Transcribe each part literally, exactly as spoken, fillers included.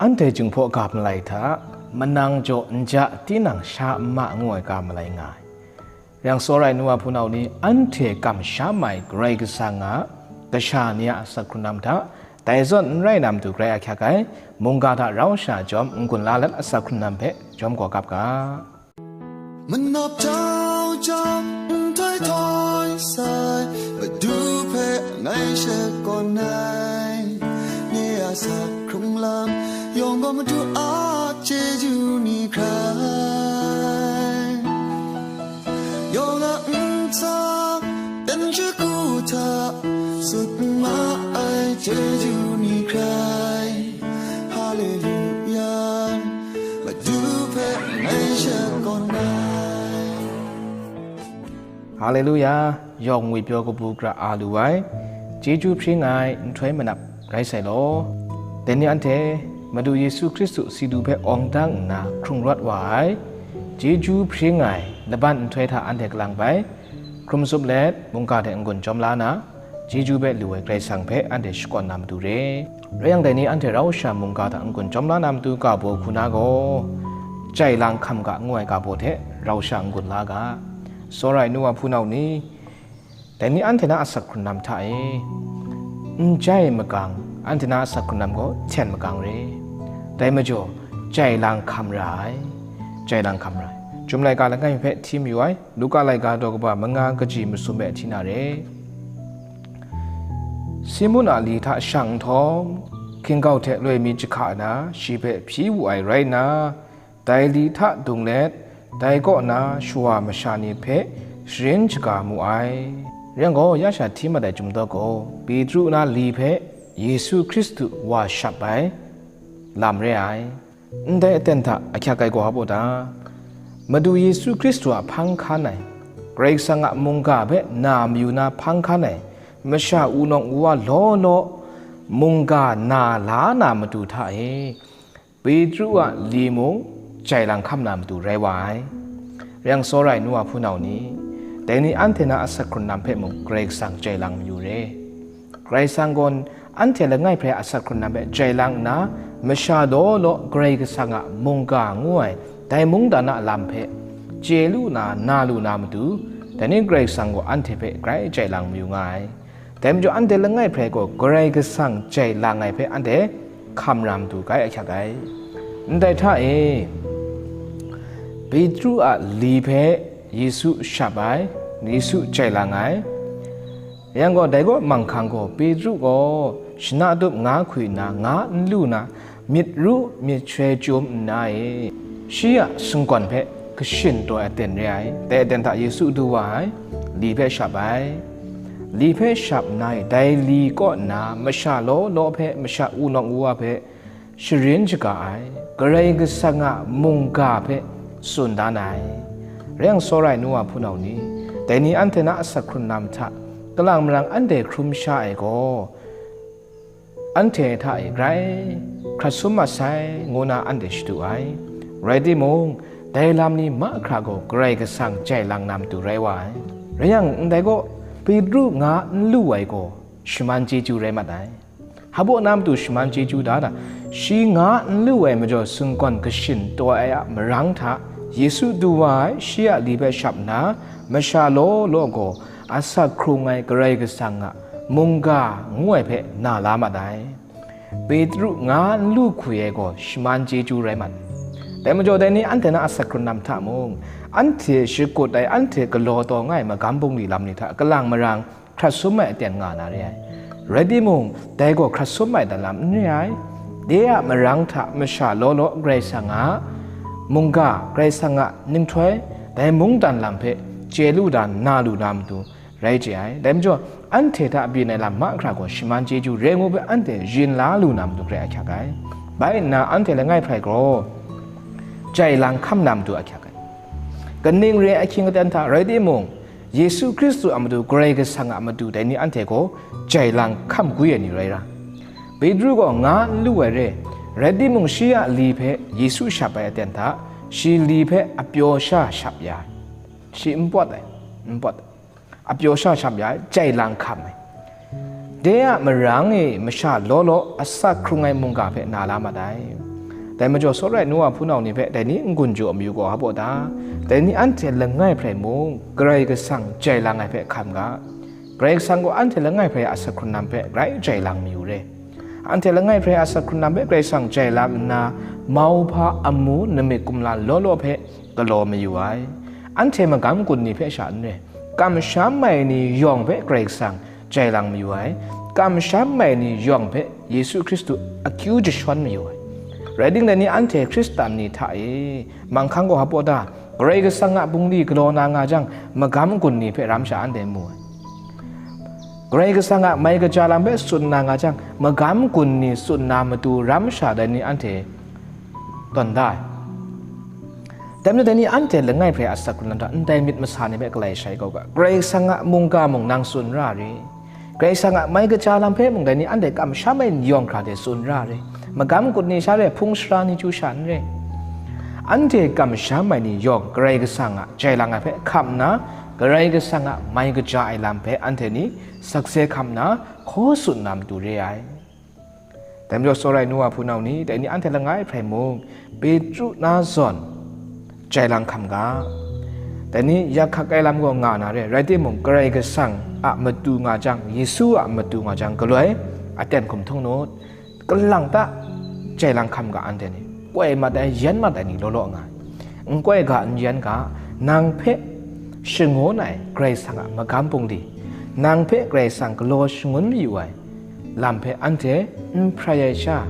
Anhte Jinghpaw ga malai hta, manang jaw nja tinang sha nma ngu ai ga malai nga ai. Rai yang, tsawra ai nu wa hpunau ni, anhte kamsham ai Karai Kasang a kasha ni a asak hkrun lam hta, dai zawn n rai na matu grai ahkyak ai, mungga hta rau sha jawm n-gun la let asak hkrun lam hpe jawm gaw kap ga. Manap jau jau, nhtoi htoi sai, Madu hpe ngai shakawn ai. Nye a asak hkrung lam, yawng gaw Madu a chyeju ni hkrai. Yawng a ntsa, dan shagu hta, sut ma ai chyeju ni hkrai. Haleluya, Madu hpe ngai shakawn ai. Haleluya, yawng ngwipyaw kabu gara a lu ai, chyeju hpring ai nhtoi manap rai sai law. Dai ni anhte, Madu Yesu Hkristu si du hpe awng dang nna hkrung rawt wa ai, chyeju hpring ai laban nhtoi hta anhte kalang bai, hkrum zup let, mungga hte n-gun jawm la na, chyeju hpe lu ai Karai Kasang hpe anhte shakawn na matu re. Rai yang, dai ni anhte rau sha mungga hta n-gun jawm la na matu ga baw hku na gaw, Jai lang hkam ga ngu ai ga baw hte rau sha n-gun la ga. Tsawra ai nu wa hpunau ni, dai ni anhte na asak hkrun lam hta e, n jai magang, anhte na asak hkrun lam gaw hten magang re. Dai majaw, jai lang hkam ra ai, jai lang hkam ra ai. Chyum laika langai mi hpe hti mayu ai, Luka laika daw kaba manga kaji masum hpe hti na re. Simun a li hta shang nhtawm, hkinggau hte loi mi jahka na shi hpe hpyi wu ai rai nna, dai li hta dung let, dai kaw na shawa masha ni hpe sharin shaga mu ai. Rai yang gaw, ya sha hti mat ai Chyum daw gaw, Petru na li hpe Yesu Hkristu wa shap ai lam re ai. Ndai aten hta ahkyak ai gaw hpa baw ta? Madu Yesu Hkristu a hpang hkan ai, Karai Kasang a mungga hpe na mayu na hpang hkan ai, masha wunawng wuwa law law mungga na la na matu hta e, Petru a li mung jai lang hkam na matu rai wa ai. Rai yang, tsawra ai nu wa hpunau ni, dai ni anhte na asak hkrun lam hpe mung Karai Kasang jai lang mayu re. Karai Kasang gaw anhte langai hpe asak hkrun lam hpe jai lang nna, masha law law Karai Kasang a mungga ngu ai dai mungdan a lam hpe chye lu na, na lu na matu, dai ni Karai Kasang gaw anhte hpe grai jai lang mayu nga ai. Dai majaw, anhte langai hpe gaw Karai Kasang jai lang ai hpe anhte hkam ra matu grai ahkyak ai. Ndai hta e, Petru a li hpe Yesu shap ai, Yesu jai lang ai. Yang gaw, dai kaw manghkang gaw, Petru gaw shana tup nga hkwi nna, nga n lu na, myit ru myit shui chyum nna e, shi a singgawn hpe kashin taw ai aten re ai. Dai aten hta Yesu du wa ai, li hpe shap ai. Li hpe shap nna e, dai li kaw nna masha law law hpe, masha wunawng wuwa hpe sharin shaga ai, Karai Kasang a mungga hpe tsun dan ai. Rai yang, tsawra ai nu wa hpunau ni, dai ni anhte na asak hkrun lam hta kalang marang anhte hkrum sha ai gaw, anhte hta e grai hkrat sum mat sai, ngu na anhte shadu ai. Rai timung, dai lam ni mahkra gaw Karai Kasang jai lang na matu rai wa ai. Rai yang, ndai gaw, Petru nga n lu ai gaw shaman chyeju rai mat ai. Hpa baw na matu shaman chyeju da na? Shi nga n lu ai majaw, singgawn kashin taw ai a marang hta Yesu du wa ai, shi a li hpe shap nna, masha law law gaw asak hkrung ai Karai Kasang a mungga ngu ai hpe na la mat ai. Petru nga n lu hkwi ai gaw shaman chyeju rai mat. Dai majaw, dai ni anhte na asak hkrun lam hta mung, anhte shakut ai, anhte galaw taw nga ai magam bungli lam ni hta kalang marang hkrat sum ai aten nga na re ai. Rai timung, dai gaw hkrat sum ai dan lam n re ai. De a marang hta masha law law Karai Kasang a mungga, Karai Kasang a ninghtoi, dai mungdan lam hpe chye lu dan na lu na matu rai chye ai. Dai majaw, anhte hta byin ai lam mahkra gaw shaman chyeju rai ngu hpe anhte yin la lu na matu grai ahkyak ai. Bai nna, anhte langai hpe gaw jai lang hkam na matu ahkyak ai. Kaning re ai ahkying aten hta rai timung, Yesu Hkristu a matu, Karai Kasang a matu, dai ni anhte gaw jai lang hkam gwi ai ni rai ra. Petru gaw nga n lu ai re, rai timung, shi a li hpe Yesu shap ai aten hta, shi li hpe apyaw sha shap ya ai. Shi n pawt ai, n pawt ai. Apyaw sha shap ya ai, jai lang hkam ai. De a marang e masha law law asak hkrung ai mungga hpe na la mat ai. Dai majaw, tsawra ai nu wa hpunau ni hpe dai ni n-gun jaw mayu gaw, hpa baw ta? Dai ni anhte langai hprai mung, Karai Kasang jai lang ai hpe hkam ga. Karai Kasang gaw anhte langai hprai a asak hkrun lam hpe grai jai lang mayu re. Anhte langai hprai a asak hkrun lam hpe Karai Kasang jai lang nna, mauhpa amu namik kumla law law hpe galaw mayu ai. Anhte magam gun ni hpe sha n re, kamsham ai ni yawng hpe Karai Kasang jai lang mayu ai, kamsham ai ni yawng hpe Yesu Hkristu akyu jashawn mayu ai. Rai timung, dai ni anhte Hkristan ni hta e, manghkang gaw hpa baw ta? Karai Kasang a bungli galaw na nga jang, magam gun ni hpe ram sha anhte mu ai. Karai Kasang a mai kaja lam hpe tsun na nga jang, magam gun ni tsun na matu ram sha dai ni anhte tawn da ai. Dai majaw, dai ni anhte langai hprai a asak hkrun lam hta ndai myit masa ni hpe galai shai kau ga. Karai Kasang a mungga mung nang tsun ra re. Karai Kasang a mai kaja lam hpe mung dai ni anhte kamsham ai ni yawng hkra hte tsun ra re. Magam gun ni sha re, hpung sara ni chyu sha n re. Anhte kamsham ai ni yawng Karai Kasang a jai lang ai hpe hkam nna, Karai Kasang a mai kaja ai lam hpe anhte ni sakse hkam nna, hkaw tsun na matu re ai. Dai majaw, tsawra ai nu wa hpunau ni, dai ni anhte langai hprai mung, Petru na zawn jai lang hkam ga. Dai ni yak hkak ai lam gaw nga na re, rai timung, Karai Kasang a matu nga jang, Yesu a matu nga jang, galoi aten hkum htung ngut, kalang ta jai lang hkam ga anhte ni. Koi mat ai, yan mat ai ni law law nga ai. N koi ga, n yan ga, nang hpe shangun ai Karai Kasang a magam bungli, nang hpe Karai Kasang galaw shangun mayu ai lam hpe anhte n hprai ai sha,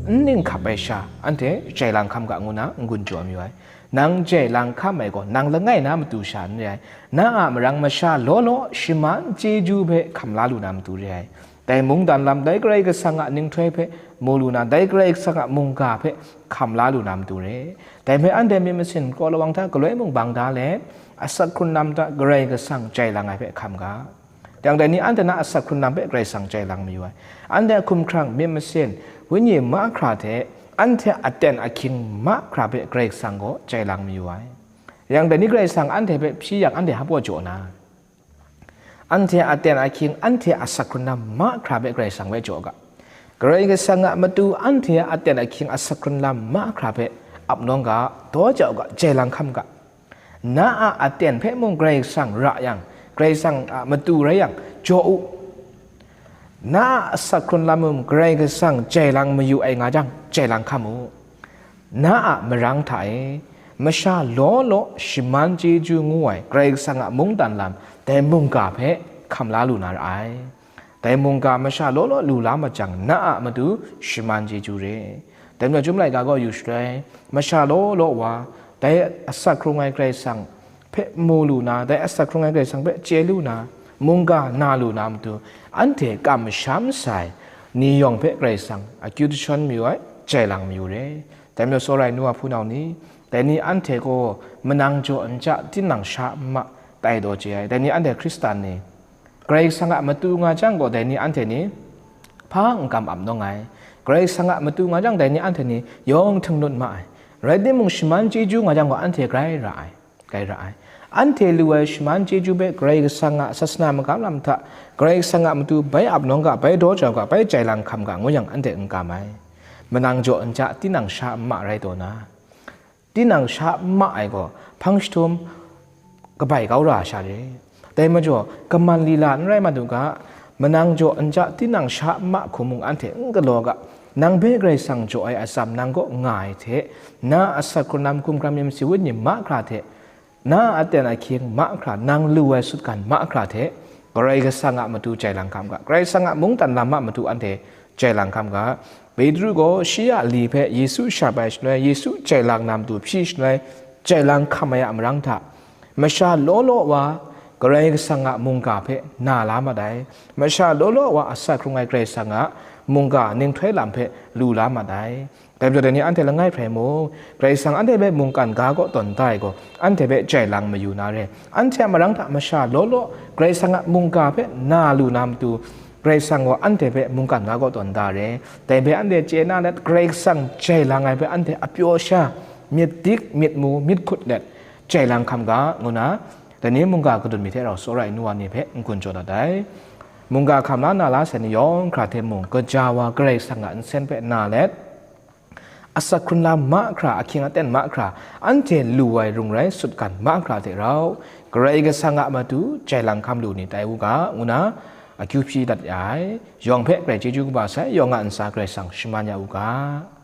n ning hkap ai sha, anhte jai lang hkam ga ngu na n-gun jaw mayu ai. Nang jai lang hkam ai gaw, nang langai na matu sha n re ai, na a marang masha law law shaman chyeju hpe hkam la lu na matu re ai. Dai mungdan lam, dai Karai Kasang a ninghtoi hpe mu lu na, dai Karai Kasang a mungga hpe hkam la lu na matu re. Dai hpe anhte myit masin kraw lawang hta galoi mung bang da let, asak hkrun lam hta Karai Kasang jai lang ai hpe hkam ga. Yang dai ni anhte na asak hkrun lam hpe Karai Kasang jai lang mayu ai. Anhte a hkumhkrang, myit masin, wenyi mahkra hte anhte a aten ahkying mahkra hpe Karai Kasang gaw jai lang mayu ai. Yang dai ni Karai Kasang anhte hpe hpyi yang, anhte hpa baw jaw na, anhte a aten ahkying, anhte a asak hkrun lam mahkra hpe Karai Kasang hpe jaw ga. Karai Kasang a matu anhte a aten ahkying, asak hkrun lam mahkra hpe ap nawng ga, daw jau ga, jai lang hkam ga. Na a aten hpe mung Karai Kasang ra yang, Karai Kasang a matu rai yang, jaw u. Na a asak hkrun lam mung Karai Kasang jai lang mayu ai nga jang, jai lang hkam u. Na a marang hta e, masha law law shaman chyeju ngu ai Karai Kasang a mungdan lam, dai mungga hpe hkam la lu na ra ai. Dai mungga masha law law lu la mat jang, na a matu shaman chyeju re. Dai majaw, Chyum laika gaw yu shaloi, masha law law wa, dai asak hkrung ai Karai Kasang hpe mu lu na, dai asak hkrung ai Karai Kasang hpe chye lu na, mungga na lu na matu, anhte kamsham sai ni yawng hpe Karai Kasang akyu jashawn mayu ai, jai lang mayu re. Dai majaw, tsawra ai nu wa hpunau ni, dai ni anhte gaw manang jaw n ja, tinang sha n ma, tai daw chye ai. Dai ni anhte Hkristan ni, Karai Kasang a matu nga jang gaw, dai ni anhte ni hpa n kam ap nawng ai. Karai Kasang a matu nga jang, dai ni anhte ni yawng htinglut ma ai. Rai timung, shaman chyeju nga jang gaw, anhte grai ra ai, grai ra ai. Anhte lu ai shaman chyeju hpe Karai Kasang a sasana magam lam hta, Karai Kasang a matu bai ap nawng ga, bai daw jau ga, bai jai lang hkam ga ngu yang, anhte n kam ai. Manang jaw n ja, tinang sha n ma rai taw na, tinang sha n ma ai gaw, hpang jahtum kabai kau ra sha re. Dai majaw, kaman lila n rai mat u ga, manang jaw n ja, tinang sha n ma hkum mung anhte n galaw ga, nang hpe Karai Kasang jaw ai atsam nang kaw nga ai hte, na a asak hkrun lam, hkumhkrang, myit masin, wenyi mahkra hte, na a aten ahkying mahkra, nang lu ai sutgan mahkra hte, Karai Kasang a matu jai lang hkam ga, Karai Kasang a mungdan lam a matu anhte jai lang hkam ga. Petru gaw shi a li hpe Yesu shap ai shaloi, Yesu jai lang na matu hpyi shaloi, jai lang hkam ai a marang hta, masha law law wa Karai Kasang a mungga hpe na la mat ai, masha law law wa asak hkrung ai Karai Kasang a mungga ninghtoi lam hpe lu la mat ai. Dai majaw, dai ni anhte langai hprai mung, Karai Kasang anhte hpe mungkan ga kaw tawn da ai gaw, anhte hpe jai lang mayu na re. Anhte a marang hta masha law law Karai Kasang a mungga hpe na lu na matu, Karai Kasang gaw anhte hpe mungkan ga kaw tawn da re. Dai hpe anhte chye na let, Karai Kasang jai lang ai hpe anhte apyaw sha, myit dik, myit mu, myit hkut let, jai lang hkam ga, ngu na, dai ni mungga kadun mi hte rau tsawra ai nu wa ni hpe n-gun jaw dat ai. Mungga hkam la na la sai ni yawng hkra hte mung, gaja wa Karai Kasang a nsen hpe na let, Asak hkrun lam mahkra, ahkying aten mahkra, anhte lu ai rung rai sutgan mahkra hte rau, Karai Kasang a matu jai lang hkam lu ni tai u ga, ngu na akyu hpyi dat ya ai. Yawng hpe grai chyeju kaba sai, yawng a ntsa Karai Kasang shaman ya u ga.